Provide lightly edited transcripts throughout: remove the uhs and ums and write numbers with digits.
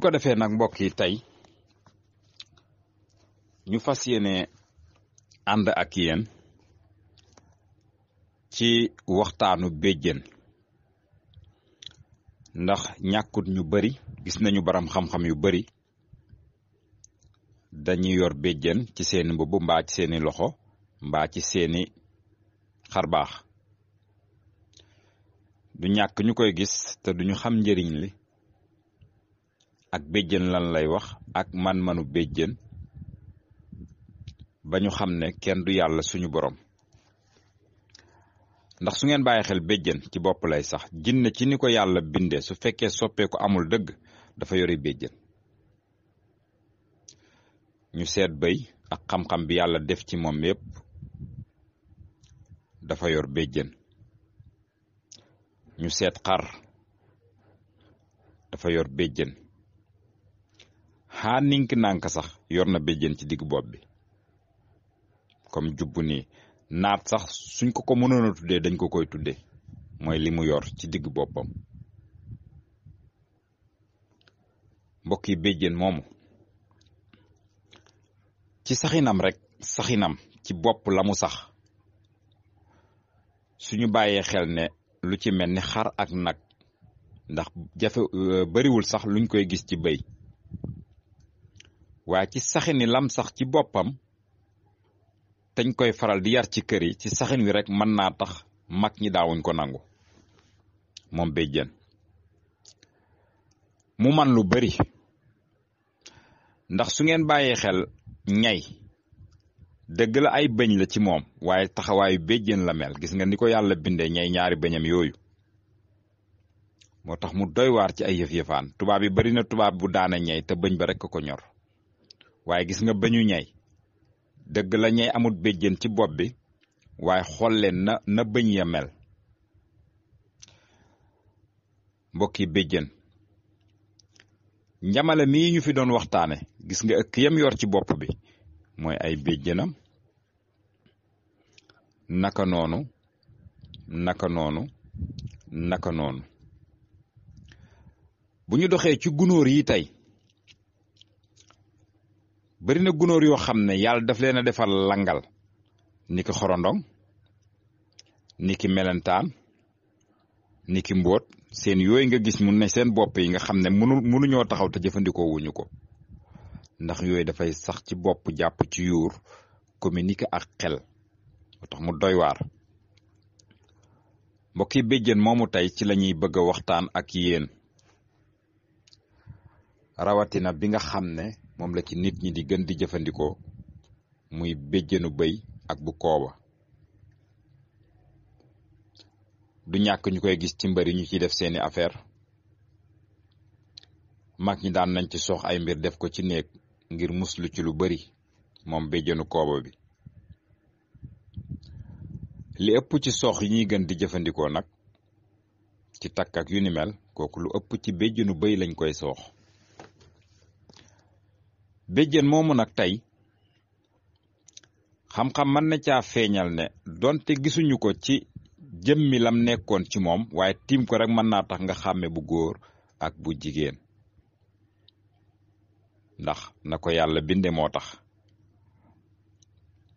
ko defee nag mbokk yi tey ñu fas yéene ànd ak yéen ci waxtaanu béjjén ndax ñàkkut ñu bari gis nañu baram xam-xam yu bari dañuy yor béjjén ci seeni mbubb mbaa ci seeni loxo mbaa ci seeni xarbaax du ñàkk ñu koy gis te duñu xam njëriñ li ak béjjén lan lay wax ak man-manu béjjén ba ñu xam ne kenn du yàlla suñu borom ndax su ngeen bàyyi xel béjjén ci bopp lay sax jinne ci ni ko yàlla binde su fekkee soppeeku amul dëgg dafa yori béjjén ñu seet bëy ak xam-xam bi yàlla def ci moom yépp dafa yor béjjén ñu seet xar dafa yor béjjén xaa nink nànk sax yor na béjjén ci digg bopp bi comme jubbu nii naat sax suñ ko mënoon a tuddee dañ ko koy tuddee mooy li mu yor ci digg boppam mbokk yi béjjén moomu ci saxinam ci bopp la mu sax suñu bàyyee xel ne lu ci mel ni xar ak nag ndax bariwul sax luñ koy gis ci bëy waaye ci saxini lam sax ci boppam dañ koy faral di yar ci kër yi ci saxin wi rek mën naa tax mag ñi daawuñ ko nangu moom béjjén mu man lu bari ndax su ngeen bàyyee xel ñay dëgg la ay bëñ la ci moom waaye taxawaayu béjjén la mel gis nga ni ko yàlla bindee ñay ñaari bëñam yooyu moo tax mu doy waar ci ay yëf-yëfaan tubaab yi bari na tubaab bu daana ñay te bëñ ba rek ko ñor waaye gis nga bëñu ñay dëgg la ñay amut béjjén ci bopp bi waaye xool leen na bëñ ya mel mbokki béjjén njamale mii ñu fi doon waxtaane gis nga ëkk yam yor ci bopp bi mooy ay béjjénam naka noonu bu ñu doxee ci gunóor yi tey bari na gunóor yoo xam ne yàlla daf leen a defal langal niki xorondong niki melentaan niki mbóot seen yooyu nga gis mun ne seen bopp yi nga xam ne mënuñoo taxaw te jëfandikoo wuñu ko ndax yooyu dafay sax ci bopp jàpp ci yuur communiquer ak xel moo tax mu doy waar mbokki béjjén moomu tey ci lañuy bëgg a waxtaan ak yéen rawatina bi nga xam ne moom la ci nit ñi di gën di jëfandikoo muy béjjénu bëy ak bu kooba du ñàkk ñu koy gis ci mbari ñu ciy def seeni affaire mag ñi daan nañ ci sox ay mbir def ko ci néeg ngir muslu ci lu bari moom béjjénu kooba bi li ëpp ci sox yi ñuy gën di jëfandikoo nag ci takk ak yu ni mel kooku lu ëpp ci béjjénu bëy lañ koy soox béjjén moomu nag tey xam-xam mën na caa feeñal ne donte gisuñu ko ci jëmmi lam nekkoon ci moom waaye tiim ko rek mën naa tax nga xàmme bu góor ak bu jigéen ndax na ko yàlla binde moo tax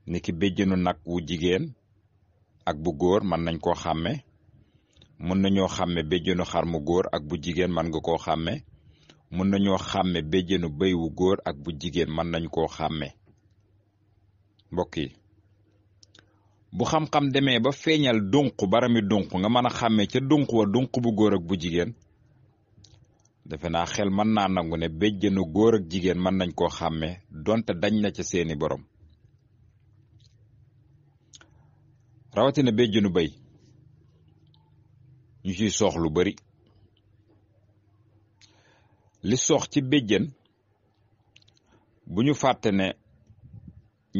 niki béjjénu nag wu jigéen ak bu góor mën nañ koo xàmme mën nañoo xàmme béjjénu xar mu góor ak bu jigéen mën nga koo xàmme mën nañoo xàmme béjjénu bëy wu góor ak bu jigéen mën nañ koo xàmme mbokk yi bu xam-xam demee ba feeñal dunq barami dunq nga mën a xàmme ca dunq wa dunq bu góor ak bu jigéen defe naa xel mën naa nangu ne béjjénu góor ak jigéen mën nañ koo xàmme donte dañ na ca seeni borom rawatina béjjénu bëy ñu ciy soox lu bari li soox ci béjjén bu ñu fàtte ne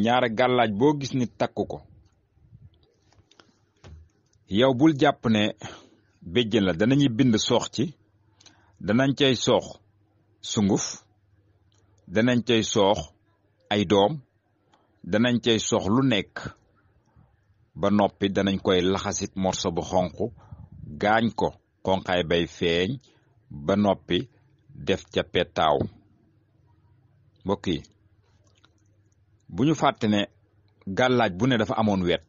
ñaare gàllaaj boo gis ni takk ko yow bul jàpp ne béjjén la danañuy bind soox ci danañ cay soox sunguf danañ cay soox ay doom danañ cay soox lu nekk ba noppi danañ koy laxasit morso bu xonq gaañ ko xonqaay bay feeñ ba noppi def ca petaaw. mbokk yi bu ñu fàtte ne gàllaaj bu ne dafa amoon wet.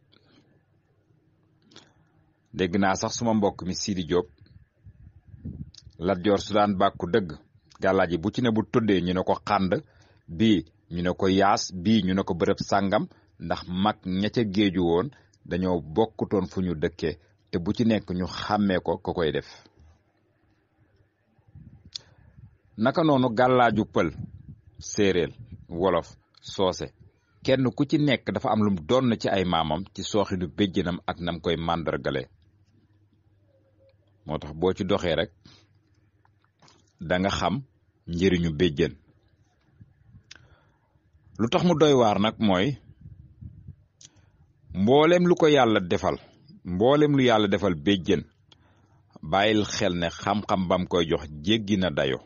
dégg naa sax suma mbokk mi Sidi Diop Lat Joor su daan bàkku dëgg gàllaaj yi bu ci ne bu tëddee ñu ne ko xànd bii ñu ne ko yaas bii ñu ne ko bërëb sàngam, ndax mag ña ca géeju woon dañoo bokkutoon fu ñu dëkkee te bu ci nekk ñu xàmmee ko koy def. naka noonu gàllaaju pël, séeréel, wolof, soose, kenn ku ci nekk dafa am lum doon ci ay maamam ci sooxinu béjjënam ak nam koy màndargale. moo tax boo ci doxee rek danga xam njëriñu béjjën. lu tax mu doy waar nag mooy mboolem lu ko yàlla defal, mboolem lu yàlla defal béjjën, bàyyil xel ne xam-xam bam koy jox jéggi na dayo.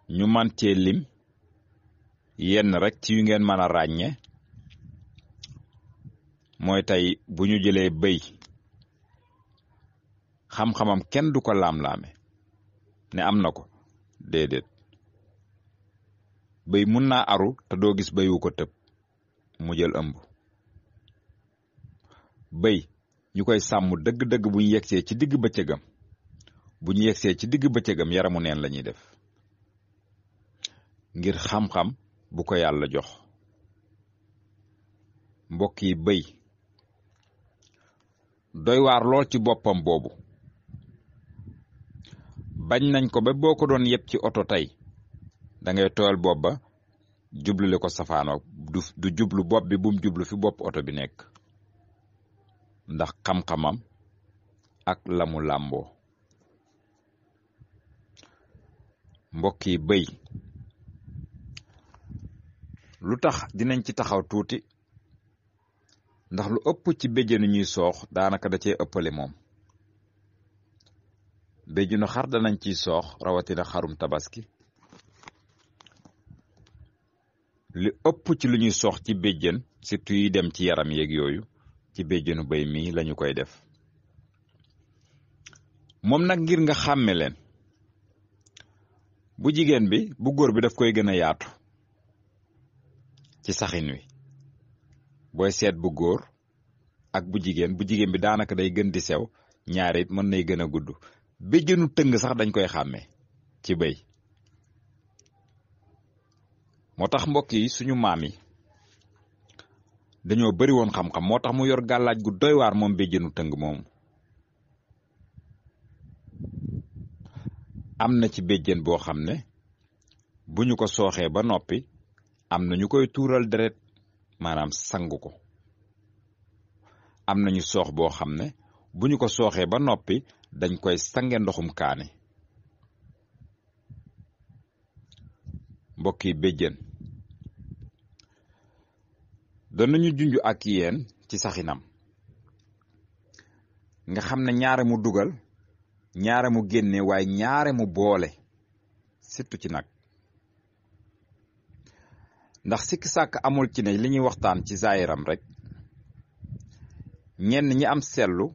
ñu man cee lim yenn rek ci yu ngeen mën a ràññe mooy tey bu ñu jëlee bëy, xam-xamam kenn du ko laam-laame ne am na ko, déedéet. bëy mun naa aru te doo gis bëy wu ko tëb mu jël ëmb. bëy ñu koy sàmm dëgg-dëgg bu ñu yegsee ci digg bëccëgam, yaramu neen la ñuy def ngir xam-xam bu ko yàlla jox. mbokk yi bëy doy waar lool ci boppam boobu. bañ nañ ko ba boo ko doon yeb ci oto tey dangay tooyal bopp ba jublule ko safaanoo, du jublu bopp bi bum jublu fi bopp oto bi nekk, ndax xam-xamam ak lamu làmboo. mbokk yi bëy lu tax dinañ ci taxaw tuuti, ndax lu ëpp ci béjjënu ñuy soox daanaka da cee ëppale moom. béjjënu xar danañ ciy soox, rawatina xarum tabaski. li ëpp ci lu ñuy soox ci béjjën, surtout yi dem ci yaram yeeg yooyu, ci béjjënu bëy mii lañu koy def. moom nag ngir nga xàmme leen, bu jigéen bi bu góor bi daf koy gën a yaatu ci saxin wi. booy seet bu góor ak bu jigéen bi daanaka day gën di sew, ñaare it mën nay gën a gudd. béjjënu tëng sax dañ koy xàmme ci bëy. moo tax mbokk yi suñu maam yi dañoo bari woon xam-xam, moo tax mu yor gàllaaj gu doy waar moom béjjënu tëng moomu. am na ci béjjën boo xam ne bu ñu ko sooxee ba noppi am na ñu koy tuural deret, maanaam sangu ko. am na ñu soox boo xam ne bu ñu ko sooxee ba noppi dañ koy sange ndoxum kaane. mbokk yi béjjën danañu junj ak yéen ci saxinam, nga xam ne ñaare mu dugal, ñaare mu génne, waaye ñaare mu boole, surtout ci nag. ndax sikki sàkk amul ci ne li ñuy waxtaan ci zaayiram rek, ñenn ñi am seetlu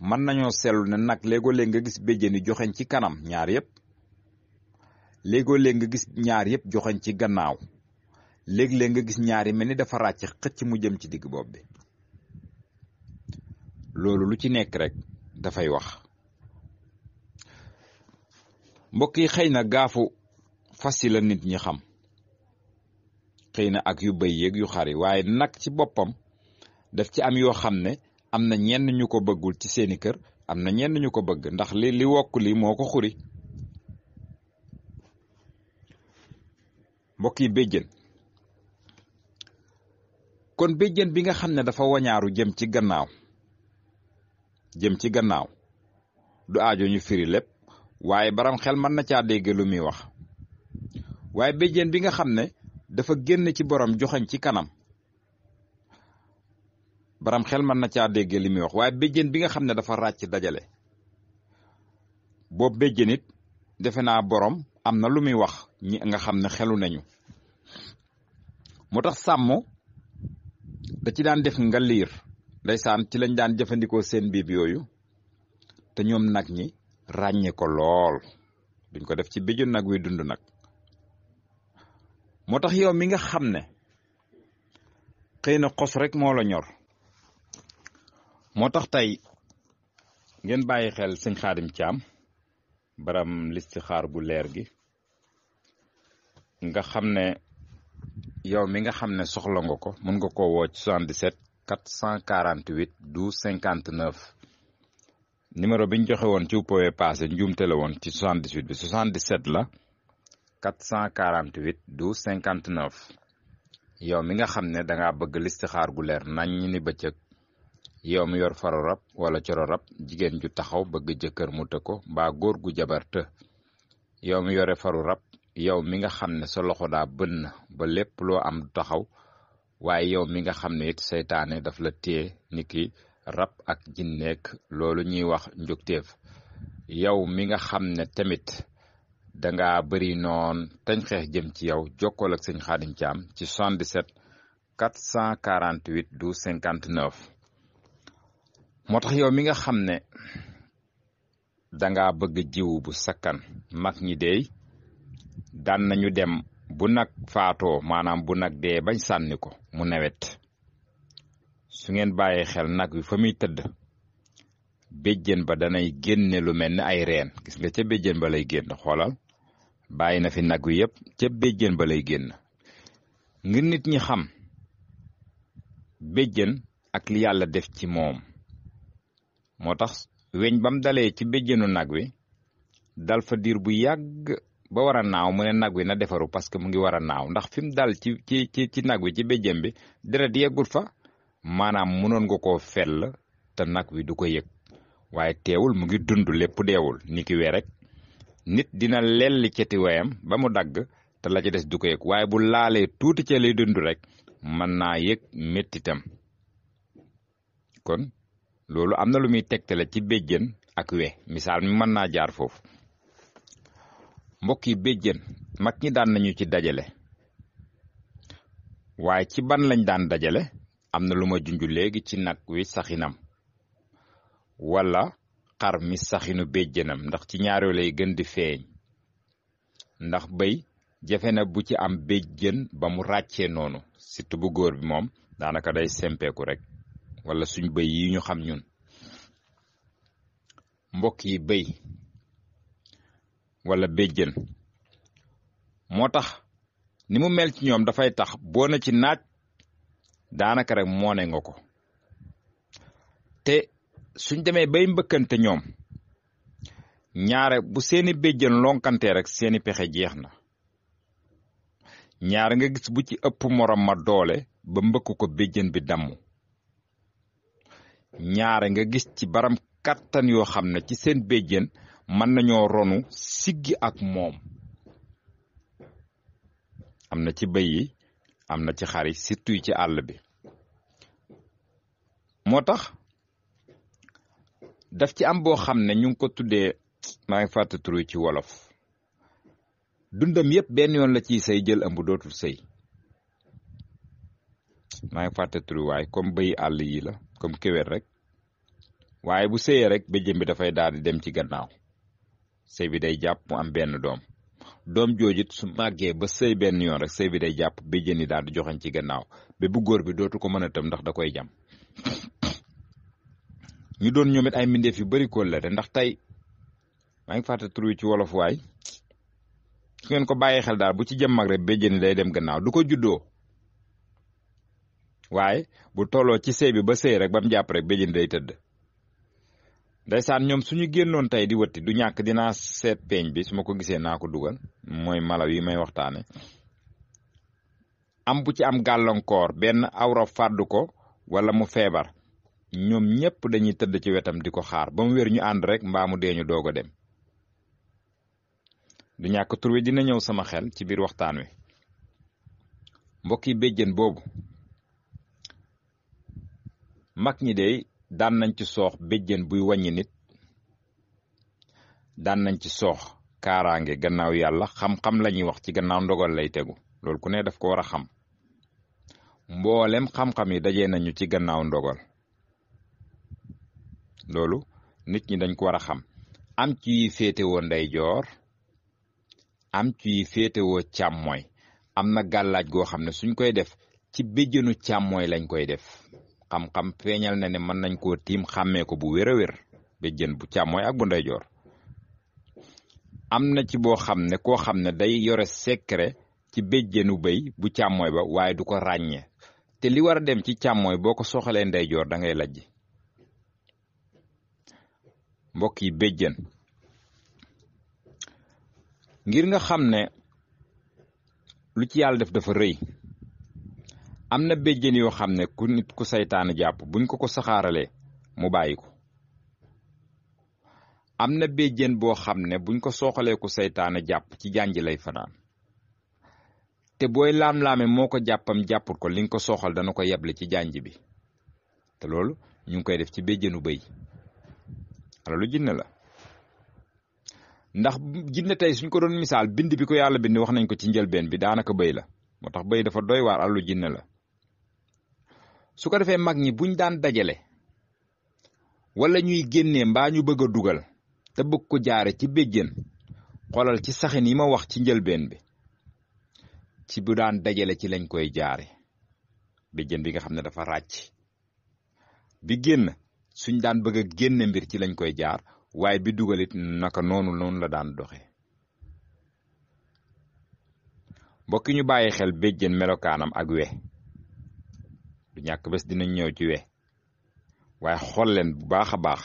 mën nañoo seetlu ne nag léegoo-léeg nga gis béjjën yi joxeñ ci kanam ñaar yépp, léegoo-léeg nga gis ñaar yépp joxeñ ci gannaaw, léeg-léeg nga gis ñaari mel ni dafa ràcc xëcc mu jëm ci digg bopp bi. loolu lu ci nekk rek dafay wax. mbokk yi xëy na gaafu fas yi la nit ñi xam, xëy na ak yu bëy yeeg yu xari, waaye nag ci boppam daf ci am yoo xam ne am na ñenn ñu ko bëggul ci seeni kër, am na ñenn ñu ko bëgg, ndax li wokk li moo ko xuri. mbokk yi béjjën, kon béjjën bi nga xam ne dafa wañaaru jëm ci gannaaw du aajo ñu firi lépp, waaye baram xel mën na caa dégg lu muy wax. waaye béjjën bi nga xam ne dafa génn ci borom joxañ ci kanam, baram xel mën na caa dégg li muy wax. waaye béjjën bi nga xam ne dafa ràcc dajale, boobu béjjën it defe naa borom am na lu muy wax ñi nga xam ne xelu nañu. moo tax sàmm da ci daan def ngaliir, ndeysaan ci lañ daan jëfandikoo seen biib yooyu, te ñoom nag ñi ràññe ko lool duñ ko def ci béjjën nag wi dund nag. moo tax yow mi nga xam ne xëy na xos rek moo la ñor moo tax tey ngeen bàyyi xel sëñ Xaadim Caam baram listixaar gu leer gi nga xam ne yow mi nga xam ne soxla nga ko mën nga ko woo ci 77 448 12 59 numéro bi ñu joxe woon ci uppowe passé njuumte la woon ci 78 bi 77 la 448 12 59 yow mi nga xam ne dangaa bëgg listixaar gu leer nañ ni bëccëg yow mi yor faru rab wala coro rab jigéen ju taxaw bëgg jëkkër mu të ko mbaa góor gu jabar të yow mi yore faru rab yow mi nga xam ne sa loxo daa bënn ba lépp loo am du taxaw waaye yow mi nga xam ne it seytaane daf la téye niki rab ak jinneek loolu ñuy wax njugteef yow mi nga xam ne tamit danga bëri noon tañ xeex jëm ci yow jokkool ak sëñ Xaadim Caam ci 77 448 12 59 moo tax yow mi nga xam ne danga bëgg jiwu bu sakkan mag ñi dey daan nañu dem bu nag faatoo maanaam bu nag dee bañ sànni ko mu nawet su ngeen bàyyee xel nag wi fa muy tëdd béjjën ba danay génne lu mel ni ay reen gis nga ca béjjën ba lay génn xoolal bàyyi na fi nag wi yépp ca béjjën ba lay génn ngir nit ñi xam béjjën ak li yàlla def ci moom moo tax weñ bam dalee ci béjjënu nag wi dal fa diir bu yàgg ba war a naaw mu ne nag wi na defaru parce que mu ngi war a naaw ndax fi mu dal ci nag wi ci béjjën bi deret yeggul fa maanaam mënoon nga koo fell te nag wi du ko yëg waaye teewul mu ngi dund lépp deewul ni ki we rek nit dina lelli ceti weyam ba mu dagg te la ci des du ko yëg waaye bu laalee tuuti ca lay dund rek mën naa yëg mettitam kon loolu am na lu muy tegtale ci béjjën ak we misaal mi mën naa jaar foofu mbokk yi béjjën mag ñi daan nañu ci dajale waaye ci ban lañ daan dajale am na lu ma junj léegi ci nag wi saxinam wala xar mi saxinu béjjënam ndax ci ñaaroo lay gën di feeñ ndax bëy jafe na bu ci am béjjën ba mu ràccee noonu surtout bu góor bi moom daanaka day sempeeku rek wala suñ bëy yi ñu xam ñun mbokk yi bëy wala béjjën moo tax ni mu mel ci ñoom dafay tax boo na ci naaj daanaka rek moone nga ko te suñ demee bay mbëkkante ñoom ñaare bu seeni béjjën lonkante rek seeni pexe jeex na ñaare nga gis bu ci ëpp morom ma doole ba mbëkk ko béjjën bi damm ñaare nga gis ci baram kàttan yoo xam ne ci seen béjjën mën nañoo ronu siggi ak moom am na ci bëy yi am na ci xar yi surtout yi ci àll bi moo tax daf ci am boo xam ne ñu ngi ko tuddee maa ngi fàtte turu ci wolof dundam yépp benn yoon la ciy sëy jël ëmb dootul sëy maa ngi fàtte turu waaye comme bëy àll yi la comme kéwél rek waaye bu sëyee rek béjjën bi dafay daal di dem ci gannaaw sëy bi day jàpp mu am benn doom joojit su màggee ba sëy benn yoon rek sëy bi day jàpp béjjën yi daal di joxañ ci gannaaw ba bu góor bi dootu ko mën a tëm ndax da koy jam ñu doon ñoom it ay mbindeef yu bari kóllëre ndax tey maa ngi fàtte tur wi ci wolof waay su ngeen ko bàyyee xel daal bu ci jëm mag rek béjjën yi day dem gannaaw du ko juddoo waaye bu tolloo ci sëy bi ba sëy rek ba mu jàpp rek béjjën day tëdd ndeysaan ñoom suñu génnoon tey di wëtti du ñàkk dinaa seet peeñ bi su ma ko gisee naa ko dugal mooy malaw yi may waxtaane am bu ci am gàllankoor benn awra fàddu ko wala mu feebar ñoom ñépp dañuy tëdd ci wetam di ko xaar ba mu wér ñu ànd rek mbaa mu dee ñu doog a dem du ñàkk tur wi dina ñëw sama xel ci biir waxtaan wi mbokk yi béjjën boobu mag ñi dey daan nañ ci soox béjjën buy wàññi nit daan nañ ci soox kaaraange gannaaw yàlla xam-xam lañuy wax ci gannaaw ndogal lay tegu loolu ku ne daf ko war a xam mboolem xam-xam yi dajee nañu ci gannaaw ndogal loolu nit ñi dañ ko war a xam am ci yi féetewoo ndeyjoor am ci yi féetewoo càmmooy. am na gàllaaj goo xam ne suñ koy def ci béjjënu càmmooy lañ koy def. xam-xam feeñal na ne mën nañ koo tiim xàmmee ko bu wér a wér béjjën bu càmmooy ak bu ndeyjoor. am na ci boo xam ne koo xam ne day yore secret ci béjjënu béy bu càmmooy ba waaye du ko ràññee te li war a dem ci càmmooy boo ko soxalee ndeyjoor da ngay lajj. mbokk yi béjjën ngir nga xam ne lu ci yàlla def dafa rëy. am na béjjën yoo xam ne ku nit ku saytaane jàpp buñ ko saxaaralee mu bàyyi ko. am na béjjën boo xam ne buñ ko sooxalee ku saytaane jàpp ci jànj lay fanaan te booy laam-laame moo ko jàppam jàpput ko li nga ko sooxal dana ko yeble ci jànj bi te loolu ñu ngi koy def ci béjjënu bëy. alalu jinne la ndax jinne tey suñ ko doon misaal bind bi ko yàlla bind wax nañ ko ci njëlbeen bi daanaka bëy la moo tax bëy dafa doy waar alalu jinne la. su ko defee mag ñi buñ daan dajale wala ñuy génnee mbaa ñu bëgg a dugal te bëgg ko jaare ci béjjën xoolal ci saxin yi ma wax ci njëlbeen bi ci bu daan dajale ci lañ koy jaare. béjjën bi nga xam ne dafa ràcc bi génn suñ daan bëgg a génne mbir ci lañ koy jaar waaye bi dugalit naka noonu la daan doxe. mbokki ñu bàyyi xel béjjën melokaanam ak we du ñàkk bés dinañ ñëw ci we waaye xool leen bu baax a baax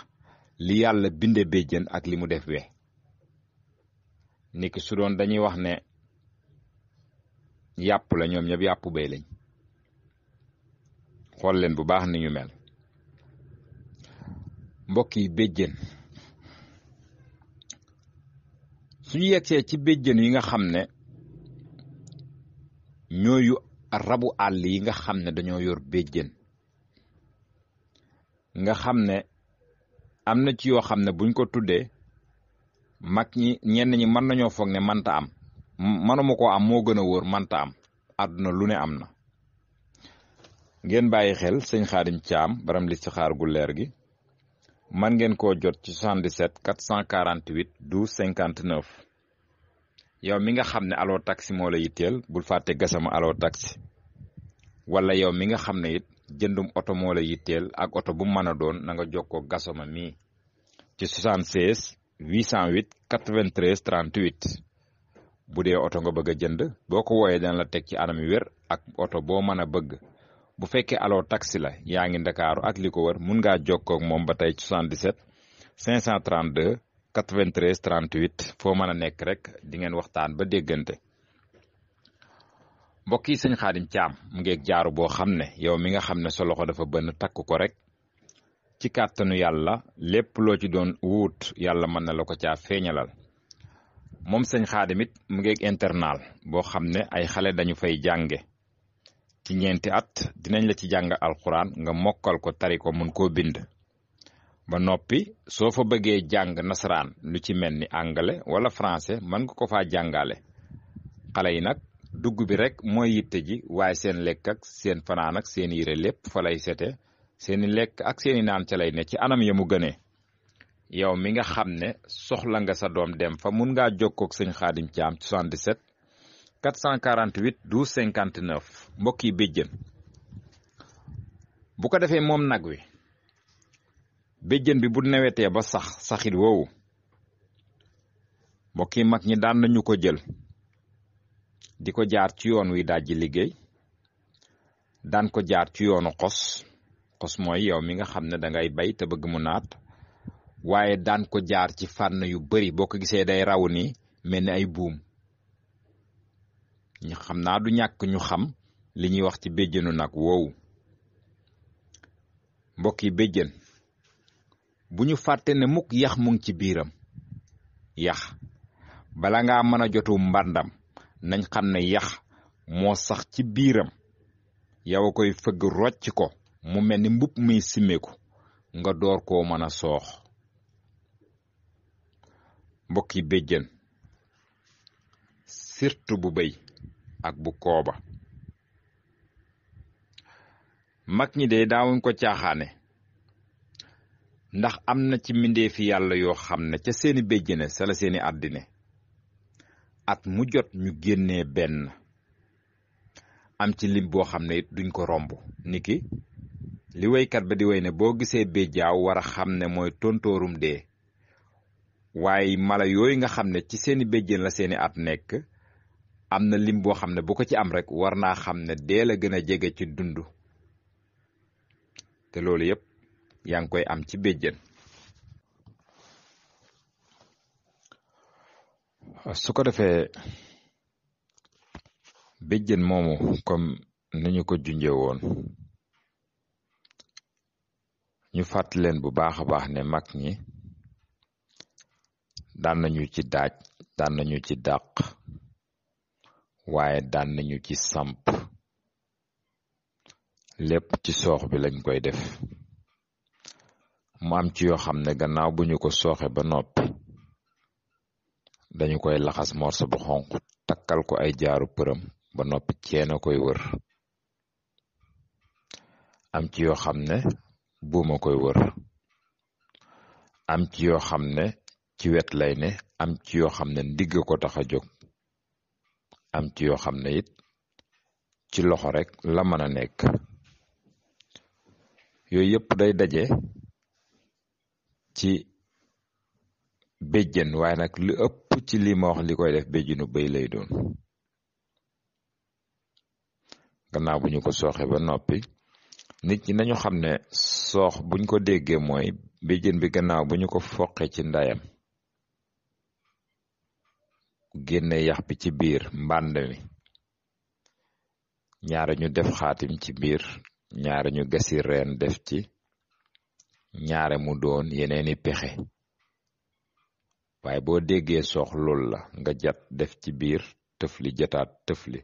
li yàlla binde béjjën ak li mu def we. niki su doon dañuy wax ne yàpp la ñoom ñëpp yàpp béy lañ. xool leen bu baax ni ñu mel. mbokk yi béjjën suñu yegsee ci béjjën yi nga xam ne ñooyu rabu àll yi nga xam ne dañoo yor béjjën nga xam ne am na ci yoo xam ne buñ ko tuddee mag ñi ñenn ñi mën nañoo foog ne manta am mënuma koo am moo gën a wóor manta am àdduna lu ne am na. ngeen bàyyi xel sëñ Xaadim Caam baram listixaar gu leer gi man ngeen koo jot ci 77 448 12 59. yow mi nga xam ne Allo Taxi moo la yitteel bul fàtte Gassama Allo Taxi wala yow mi nga xam ne it jëndum oto moo la yitteel ak oto bu mën a doon na nga jokkoo Gassama mi ci 76 808 93 38. bu dee oto nga bëgg a jënd boo ko wooyee dana la teg ci anam yu wér ak oto boo mën a bëgg. bu fekkee Allo Taxi la yaa ngi Ndakaaru ak li ko wër mun ngaa jokkoo ak moom ba tey ci 77 532 93 38 foo mën a nekk rek di ngeen waxtaan ba déggante. mbokk yi sëñ Xaadim Caam mu ngeeg jaaru boo xam ne yow mi nga xam ne sa loxo dafa bënn takk ko rek ci kàttanu yàlla lépp loo ci doon wuut yàlla mën na la ko caa feeñalal. moom sëñ Xaadim it mu ngeeg internal boo xam ne ay xale dañu fay jànge ci 4 at dinañ la ci jàng alxuraan nga mokkal ko tari ko mun koo bind. ba noppi soo fa bëggee jàng nasaraan lu ci mel ni anglais wala français mën nga ko faa jàngale. xale yi nag dugg bi rek mooy yitte ji waaye seen lekk ak seen fanaan ak seen yére lépp fa lay sete seeni lekk ak seeni naan ca lay ne ci anam ya mu gënee. yow mi nga xam ne soxla nga sa doom dem fa mun ngaa jokkoo ak sëñ Xaadim Caam 77 448 12 59. mbokk yi béjjën bu ko defee moom nag wi béjjën bi bu newetee ba saxit woowu mbokk yi mag ñi daan nañu ko jël di ko jaar ci yoon wi dajji liggéey daan ko jaar ci yoonu xos mooy yow mi nga xam ne dangay bay te bëgg mu naat waaye daan ko jaar ci fànn yu bari boo ko gisee day raw ni mel ni ay buum. ñu xam naa du ñàkk ñu xam li ñuy wax ci béjjënu nag woowu. mbokk yi béjjën bu ñu fàtte ne mukk yax mu ngi ci biiram. yax bala ngaa mën a jotu mbàndam nañ xam ne yax moo sax ci biiram yow a koy fëgg rocc ko mu mel ni mbubb muy simmeeku nga door koo mën a soox. mbokk yi béjjën surtout bu béy ak bu kooba mag ñi de daawuñ ko caaxaane ndax am na ci mbindeefi yàlla yoo xam ne ca seeni béjjëne sa la seeni àddine at mu jot ñu génnee benn am ci lim boo xam ne it duñ ko romb niki li waykat ba di way ne boo gisee béjjaaw war a xam ne mooy tontoorum dee waaye mala yooyu nga xam ne ci seeni béjjën la seeni at nekk am na lim boo xam ne bu ko ci am rek war naa xam ne dee la gën a jege ci dund te loolu yépp yaa ngi koy am ci béjjën. su ko defee béjjën moomu comme ni ñu ko junjee woon ñu fàtt leen bu baax a baax ne mag ñi daan nañu ci daaj daan nañu ci dàq waaye daan nañu ci samp lépp ci soox bi lañ koy def mu am ci yoo xam ne gannaaw bu ñu ko sooxe ba noppi dañu koy laxas morso bu xonq takkal ko ay jaaru përëm ba noppi ceena koy wër am ci yoo xam ne buuma koy wër am ci yoo xam ne ci wet lay ne am ci yoo xam ne ndigg ko tax a jóg am ci yoo xam ne it ci loxo rek la mën a nekk yooyu yëpp day daje ci béjjën waaye nag li ëpp ci li ma wax li koy def béjjënu bëy lay doon gannaaw bu ñu ko sooxe ba noppi nit ñi nañu xam ne soox buñ ko déggee mooy béjjën bi gannaaw bu ñu ko foqee ci ndayam génne yax bi ci biir mbànd mi ñaare ñu def xaatim ci biir ñaare ñu gasi reen def ci ñaare mu doon yeneeni pexe waaye boo déggee soox lool la nga jat def ci biir tëfli jataat tëfli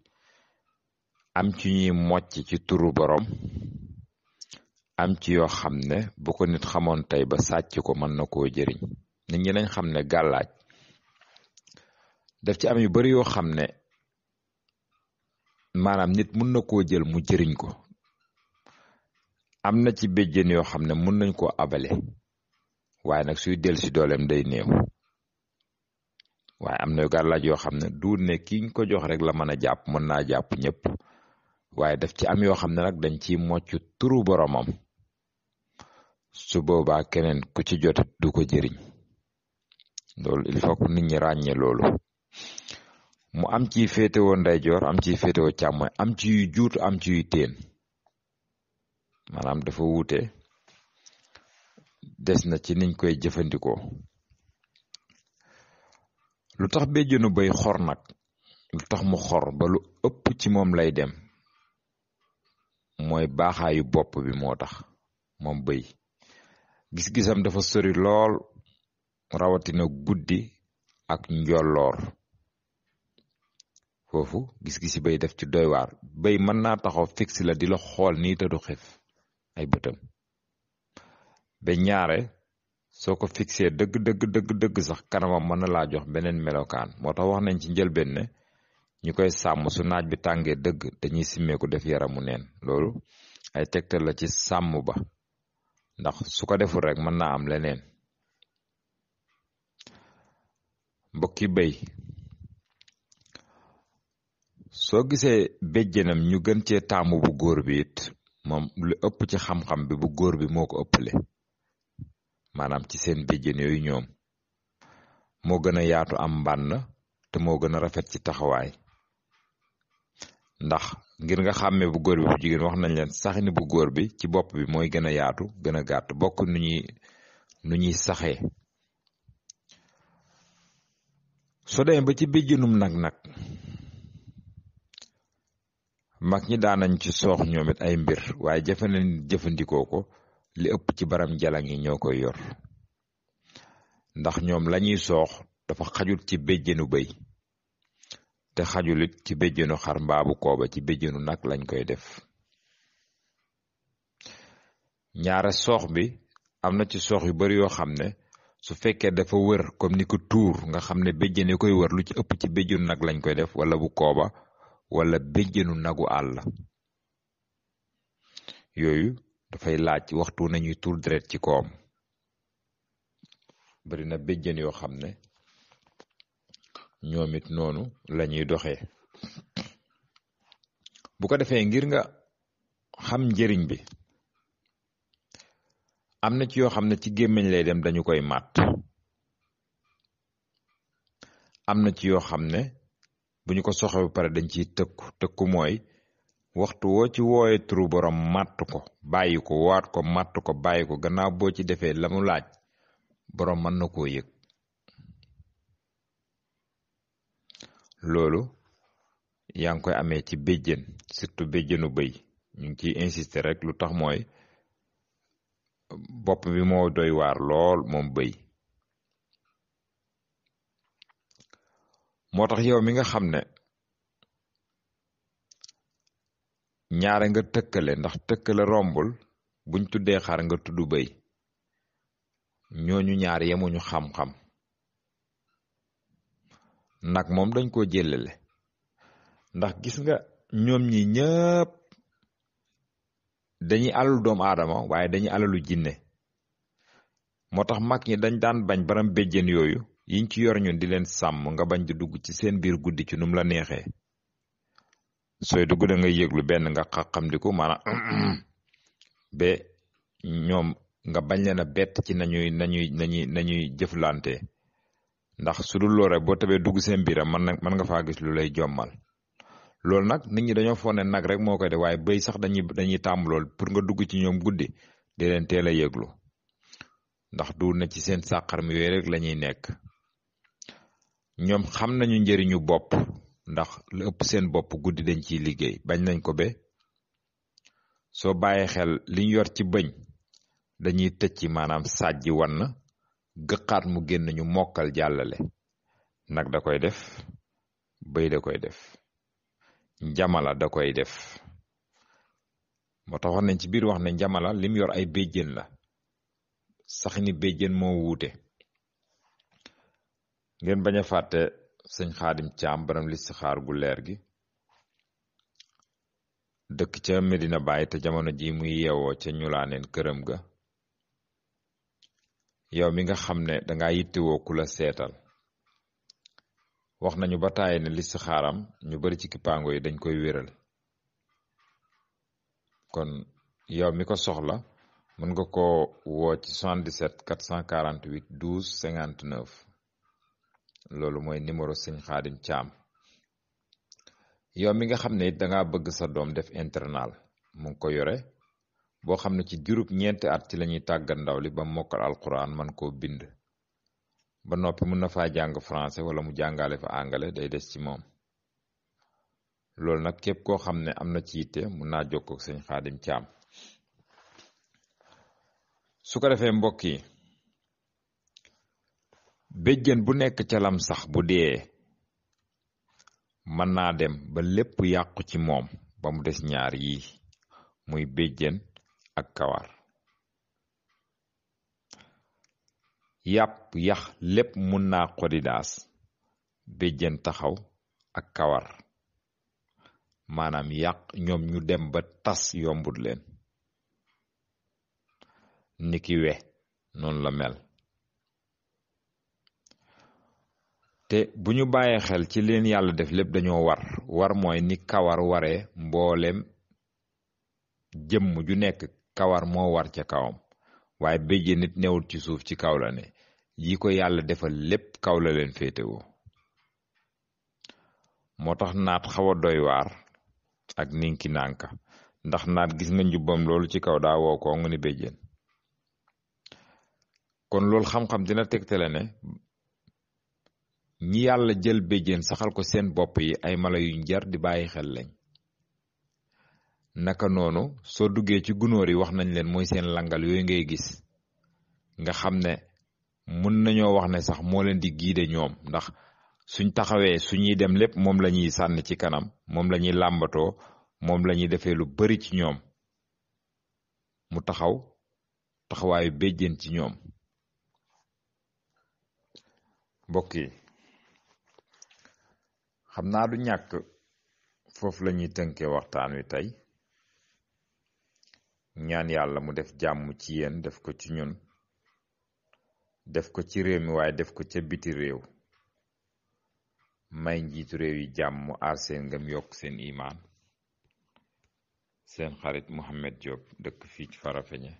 am ci ñuy mocc ci turu borom am ci yoo xam ne bu ko nit xamoon tey ba sàcc ko mën na koo jëriñ nit ñi nañ xam ne gàllaaj daf ci am yu bari yoo xam ne maanaam nit mun na koo jël mu jëriñ ko am na ci béjjën yoo xam ne mun nañ koo abale waaye nag suy del si dooleem day néew waaye am na gàllaaj yoo xam ne du ne kiñ ko jox rek la mën a jàpp mën naa jàpp ñëpp waaye daf ci am yoo xam ne nag dañ ciy mocc turu boromam su boobaa keneen ku ci jot du ko jëriñ loolu il faut que nit ñi ràññee loolu mu am ciy féetewoo ndeyjoor am ciy féetewoo càmmooñ am ci yuy juutu am ci yuy teen maanaam dafa wuute des na ci niñ koy jëfandikoo lu tax béjjënu bëy xor nag lu tax mu xor ba lu ëpp ci moom lay dem mooy baaxaayu bopp bi moo tax moom bëy gis-gisam dafa sori lool rawatina guddi ak njolloor foofu gis-gisi bëy def ci doy waar bëy mën naa taxaw fixe la di la xool nii te du xef ay bëtam ba ñaare soo ko fixé dëgg sax kanamam mën na laa jox beneen melokaan moo tax wax nañ ci njëlbeen ne ñu koy sàmm su naaj bi tàngee dëgg dañuy simmeeku def yaramu neen loolu ay tegtal la ci sàmm ba ndax su ko deful rek mën naa am leneen mbokki bëy soo gisee béjjënam ñu gën cee taamu bu góor bi it moom lu ëpp ci xam-xam bi bu góor bi moo ko ëppale maanaam ci seen béjjën yooyu ñoom moo gën a yaatu am mbànn te moo gën a rafet ci taxawaay ndax ngir nga xàmmee bu góor bi bu jigéen wax nañ leen saxini bu góor bi ci bopp bi mooy gën a yaatu gën a gàtt bokk nu ñuy saxee soo demee ba ci béjjënum nag mag ñi daanañ ci soox ñoom it ay mbir waaye jafe nañ jëfandikoo ko li ëpp ci baram jalang yi ñoo koy yor ndax ñoom lañuy soox dafa xajul ci béjjënu bëy te xajulit ci béjjënu xar mbaabu kooba ci béjjënu nag lañ koy def ñaare soox bi am na ci soox yu bari yoo xam ne su fekkee dafa wër comme ni ko tuur nga xam ne béjjën yi koy wër lu ci ëpp ci béjjënu nag lañ koy def wala bu kooba wala béjjënu nagu àll yooyu dafay laaj waxtu nañuy tuur deret ci koom bari na béjjén yoo xam ne ñoom it noonu lañuy doxee. bu ko defee ngir nga xam njëriñ bi, am na ci yoo xam ne ci gémmiñ lay dem dañu koy màtt, am na ci yoo xam ne bu ñu ko soxee ba pare dañ ciy tëkku mooy waxtu woo ci wooye turu borom màtt ko bàyyi ko, waat ko màtt ko bàyyi ko, gannaaw boo ci defee la mu laaj borom mën na koo yëg. loolu yaa ngi koy amee ci béjjén, surtout béjjénu bëy. ñu ngi ciy insister rek lu tax mooy bopp bi moo doy waar lool moom bëy. moo tax yow mi nga xam ne ñaare nga tëkkale, ndax tëkkale rombul, buñ tuddee xar nga tudd bëy, ñooñu ñaar yemuñu xam-xam. nag moom dañ koo jëlale, ndax gis nga ñoom ñi ñëpp dañuy alalu doomu aadama waaye dañuy alalu jinne. moo tax mag ñi dañ daan bañ baram béjjén yooyu yiñ ci yor ñun di leen sàmm, nga bañ di dugg ci seen biir guddi ci num la neexee. sooy dugg da ngay yëglu benn nga xamdiku maanaam ba ñoom nga bañ leen a bett ci nañuy jëflante, ndax su dul loolu rek boo tabee dugg seen biiram mën nga faa gis lu lay jommal. loolu nag nit ñi dañoo foog ne nag rek moo koy def, waaye bëy sax dañuy tàmm lool pour nga dugg ci ñoom guddi di leen teel a yëglu, ndax du na ci seen sàqar mi yooyu rek lañuy nekk. ñoom xam nañu njëriñu bopp, ndax lu ëpp seen bopp guddi dañ ciy liggéey, bañ nañ ko ba soo bàyyee xel liñ yor ci bëñ dañuy tëj ci, maanaam sàjji wann gëqaat mu génn ñu mokkal jàllale. nag da koy def, bëy da koy def, njamala da koy def. moo tax wax nañ ci biir wax ne njamala lim yor ay béjjén la, sax ni béjjén moo wuute. ngeen bañ a fàtte sëñ Xaadim Caam baram listixaar gu leer gi, dëkk ca Medina Baay te jamono ji muy yeewoo ca ñulaaneen këram ga. yow mi nga xam ne danga yittewoo ku la seetal, wax nañu ba tàyyi ne listixaaram ñu bari ci kippaango yi dañ koy wéral. kon yow mi ko soxla mën nga ko woo ci 77 448 12 59. loolu mooy numéro sëñ Xaadim Caam. yow mi nga xam ne it danga bëgg sa doom def internal, mu ngi ko yore, boo xam ne ci diirub 4 at ci lañuy tàggat ndaw li ba mokkal alquran man koo bind, ba noppi mun na faa jàng français wala mu jàngale fa anglais, day des ci moom. loolu nag képp koo xam ne am na ci yitte mun naa jokkoo ak sëñ Xaadim Caam. su ko defee mbokk yi, béjjén bu nekk ca lam sax bu dee mën naa dem ba lépp yàqu ci moom, ba mu des ñaar yii, muy béjjén ak kawar. yàpp yax lépp mun naa xodidaas, béjjén taxaw ak kawar, maanaam yàq ñoom ñu dem ba tas yombut leen. niki we noonu la mel. te bu ñu bàyyee xel ci leen yàlla def lépp dañoo war mooy ni kawar waree mboolem jëmm ju nekk, kawar moo war ca kawam, waaye béjjén nit newul ci suuf, ci kaw la ne. yi ko yàlla defal lépp kaw la leen féetewoo. moo tax naat xaw a doy waar ak ninki nànka, ndax naat gis nga njubbam loolu ci kaw daa woo ko nga ni béjjén. kon loolu xam-xam dina tegtale ne ñi yàlla jël béjjén saxal ko seen bopp yi ay mala yu njar di bàyyi xel lañ. naka noonu soo duggee ci gunóor yi wax nañ leen mooy seen langal yooyu ngay gis, nga xam ne mun nañoo wax ne sax moo leen di giide ñoom, ndax suñ taxawee suñuy dem lépp moom la ñuy sànni ci kanam, moom la ñuy làmbatoo, moom la ñuy defee lu bari ci ñoom. mu taxawaayu béjjén ci ñoom. mbokk yi, xam naa du ñàkk foofu la ñuy tënkee waxtaan wi tey. ñaan yàlla mu def jàmm ci yéen, def ko ci ñun, def ko ci réew mi waaye def ko ca biti réew may njiitu réew yi jàmm mu aar seen ngëm yokk seen imaan seen xarit Mouhamed Diop dëkk fii ci Farafeñe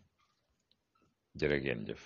jërë ngeen jëf